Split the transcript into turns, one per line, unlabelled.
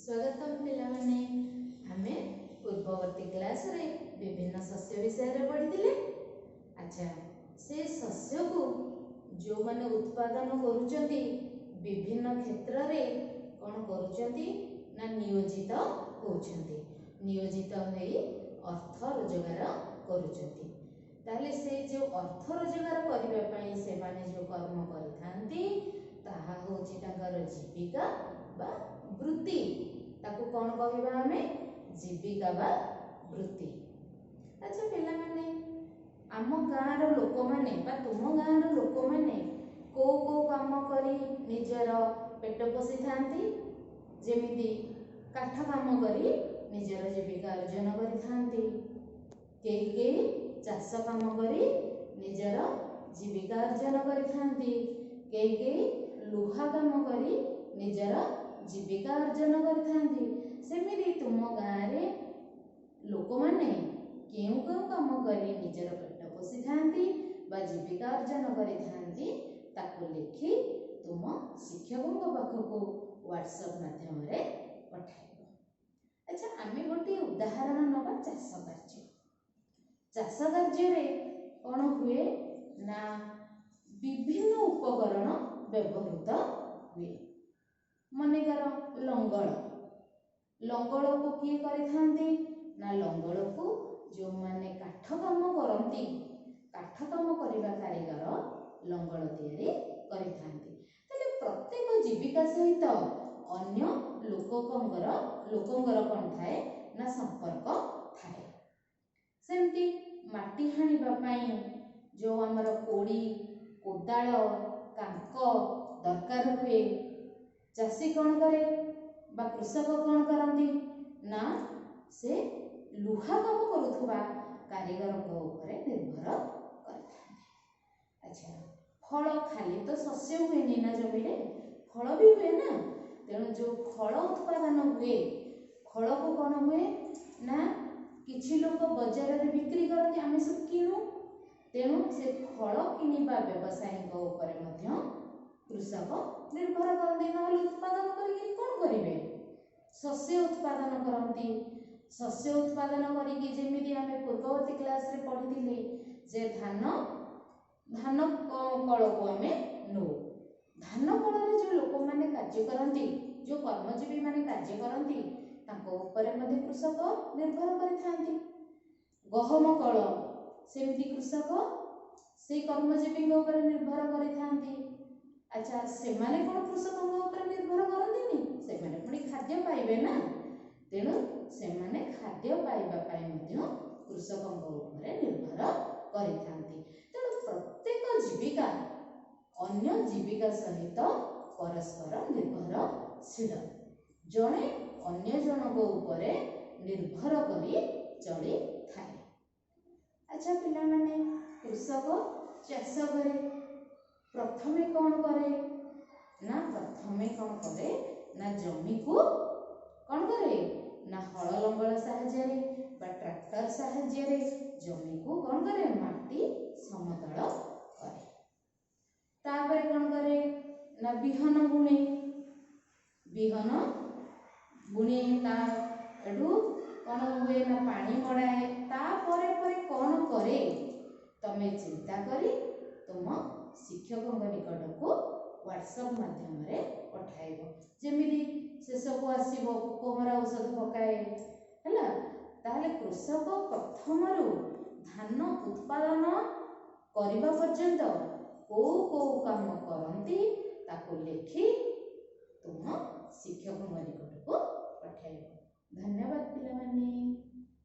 ସ୍ୱାଗତମ ପିଲାମାନେ। ଆମେ ପୂର୍ବବର୍ତ୍ତୀ କ୍ଲାସରେ ବିଭିନ୍ନ ଶସ୍ୟ ବିଷୟରେ ପଢ଼ିଥିଲେ। ଆଚ୍ଛା, ସେ ଶସ୍ୟକୁ ଯେଉଁମାନେ ଉତ୍ପାଦନ କରୁଛନ୍ତି, ବିଭିନ୍ନ କ୍ଷେତ୍ରରେ କ'ଣ କରୁଛନ୍ତି ନା ନିୟୋଜିତ ହେଉଛନ୍ତି, ନିୟୋଜିତ ହୋଇ ଅର୍ଥ ରୋଜଗାର କରୁଛନ୍ତି। ତାହେଲେ ସେ ଯେଉଁ ଅର୍ଥ ରୋଜଗାର କରିବା ପାଇଁ ସେମାନେ ଯେଉଁ କର୍ମ କରିଥାନ୍ତି, ତାହା ହେଉଛି ତାଙ୍କର ଜୀବିକା ବା ବୃତ୍ତି। ତାକୁ କ'ଣ କହିବା ଆମେ? ଜୀବିକା ବା ବୃତ୍ତି। ଆଚ୍ଛା ପିଲାମାନେ, ଆମ ଗାଁର ଲୋକମାନେ ବା ତୁମ ଗାଁର ଲୋକମାନେ କେଉଁ କେଉଁ କାମ କରି ନିଜର ପେଟ ପୋଷିଥାନ୍ତି? ଯେମିତି କାଠ କାମ କରି ନିଜର ଜୀବିକା ଅର୍ଜନ କରିଥାନ୍ତି, କେହି କେହି ଚାଷ କାମ କରି ନିଜର ଜୀବିକା ଅର୍ଜନ କରିଥାନ୍ତି, କେହି କେହି ଲୁହା କାମ କରି ନିଜର ଜୀବିକା ଅର୍ଜନ କରିଥାନ୍ତି। ସେମିତି ତୁମ ଗାଁରେ ଲୋକମାନେ କେଉଁ କେଉଁ କାମ କରି ନିଜର ପେଟ ପୋଷିଥାନ୍ତି ବା ଜୀବିକା ଅର୍ଜନ କରିଥାନ୍ତି, ତାକୁ ଲେଖି ତୁମ ଶିକ୍ଷକଙ୍କ ପାଖକୁ ହ୍ୱାଟ୍ସଆପ୍ ମାଧ୍ୟମରେ ପଠାଇବ। ଆଚ୍ଛା, ଆମେ ଗୋଟିଏ ଉଦାହରଣ ନେବା, ଚାଷ କାର୍ଯ୍ୟ। ଚାଷ କାର୍ଯ୍ୟରେ କ'ଣ ହୁଏ ନା ବିଭିନ୍ନ ଉପକରଣ ବ୍ୟବହୃତ ହୁଏ। ମନେକର ଲଙ୍ଗଳ। ଲଙ୍ଗଳକୁ କିଏ କରିଥାନ୍ତି ନା ଲଙ୍ଗଳକୁ ଯେଉଁମାନେ କାଠ କାମ କରନ୍ତି, କାଠ କାମ କରିବା କାରିଗର ଲଙ୍ଗଳ ତିଆରି କରିଥାନ୍ତି। ତାହେଲେ ପ୍ରତ୍ୟେକ ଜୀବିକା ସହିତ ଅନ୍ୟ ଲୋକଙ୍କର କ'ଣ ଥାଏ ନା ସମ୍ପର୍କ ଥାଏ। ସେମିତି ମାଟି ହାଣିବା ପାଇଁ ଯେଉଁ ଆମର କୋଡ଼ି, କୋଦାଳ, କାଙ୍କ ଦରକାର ହୁଏ, ଚାଷୀ କ'ଣ କରେ ବା କୃଷକ କ'ଣ କରନ୍ତି ନା ସେ ଲୁହା କାମ କରୁଥିବା କାରିଗରଙ୍କ ଉପରେ ନିର୍ଭର କରିଥାନ୍ତି। ଆଚ୍ଛା, ଫଳ ଖାଲି ତ ଶସ୍ୟ ହୁଏନି ନା, ଜମିରେ ଫଳ ବି ହୁଏ ନା। ତେଣୁ ଯେଉଁ ଫଳ ଉତ୍ପାଦନ ହୁଏ, ଫଳକୁ କ'ଣ ହୁଏ ନା କିଛି ଲୋକ ବଜାରରେ ବିକ୍ରି କରନ୍ତି, ଆମେ ସବୁ କିଣୁ। ତେଣୁ ସେ ଫଳ କିଣିବା ବ୍ୟବସାୟୀଙ୍କ ଉପରେ ମଧ୍ୟ କୃଷକ ନିର୍ଭର କରନ୍ତି, ନହେଲେ ଉତ୍ପାଦନ କରିକି କ'ଣ କରିବେ? ଶସ୍ୟ ଉତ୍ପାଦନ କରନ୍ତି। ଶସ୍ୟ ଉତ୍ପାଦନ କରିକି, ଯେମିତି ଆମେ ପୂର୍ବବର୍ତ୍ତୀ କ୍ଲାସରେ ପଢ଼ିଥିଲେ ଯେ ଧାନ କଳକୁ ଆମେ ନେଉ। ଧାନ କଳରେ ଯେଉଁ ଲୋକମାନେ କାର୍ଯ୍ୟ କରନ୍ତି, ଯେଉଁ କର୍ମଜୀବୀ ମାନେ କାର୍ଯ୍ୟ କରନ୍ତି, ତାଙ୍କ ଉପରେ ମଧ୍ୟ କୃଷକ ନିର୍ଭର କରିଥାନ୍ତି। ଗହମ କଳ, ସେମିତି କୃଷକ ସେଇ କର୍ମଜୀବୀଙ୍କ ଉପରେ ନିର୍ଭର କରିଥାନ୍ତି। ଆଚ୍ଛା, ସେମାନେ କ'ଣ କୃଷକଙ୍କ ଉପରେ ନିର୍ଭର କରନ୍ତିନି? ସେମାନେ ପୁଣି ଖାଦ୍ୟ ପାଇବେ ନା। ତେଣୁ ସେମାନେ ଖାଦ୍ୟ ପାଇବା ପାଇଁ ମଧ୍ୟ କୃଷକଙ୍କ ଉପରେ ନିର୍ଭର କରିଥାନ୍ତି। ତେଣୁ ପ୍ରତ୍ୟେକ ଜୀବିକା ଅନ୍ୟ ଜୀବିକା ସହିତ ପରସ୍ପର ନିର୍ଭରଶୀଳ। ଜଣେ ଅନ୍ୟ ଜଣଙ୍କ ଉପରେ ନିର୍ଭର କରି ଚଳିଥାଏ। ଆଚ୍ଛା ପିଲାମାନେ, କୃଷକ ଚାଷ କରେ। ପ୍ରଥମେ କ'ଣ କରେ ନା, ପ୍ରଥମେ କ'ଣ କରେ ନା ଜମିକୁ କ'ଣ କରେ ନା ହଳ ଲଙ୍ଗଳ ସାହାଯ୍ୟରେ ବା ଟ୍ରାକ୍ଟର ସାହାଯ୍ୟରେ ଜମିକୁ କ'ଣ କରେ? ମାଟି ସମତଳ କରେ। ତାପରେ କ'ଣ କରେ ନା ବିହନ ବୁଣେ। ବିହନ ବୁଣେ, ତା ଏଠୁ କ'ଣ ହୁଏ ନା ପାଣି ମଡ଼ାଏ। ତାପରେ ପରେ କ'ଣ କରେ, ତମେ ଚିନ୍ତା କରି ତୁମ ଶିକ୍ଷକଙ୍କ ନିକଟକୁ ହ୍ୱାଟ୍ସଆପ୍ ମାଧ୍ୟମରେ ପଠାଇବ। ଯେମିତି ଶେଷକୁ ଆସିବ ପୋକମରା ଔଷଧ ପକାଏ, ହେଲା? ତାହେଲେ କୃଷକ ପ୍ରଥମରୁ ଧାନ ଉତ୍ପାଦନ କରିବା ପର୍ଯ୍ୟନ୍ତ କେଉଁ କେଉଁ କାମ କରନ୍ତି, ତାକୁ ଲେଖି ତୁମ ଶିକ୍ଷକଙ୍କ ନିକଟକୁ ପଠାଇବ। ଧନ୍ୟବାଦ ପିଲାମାନେ।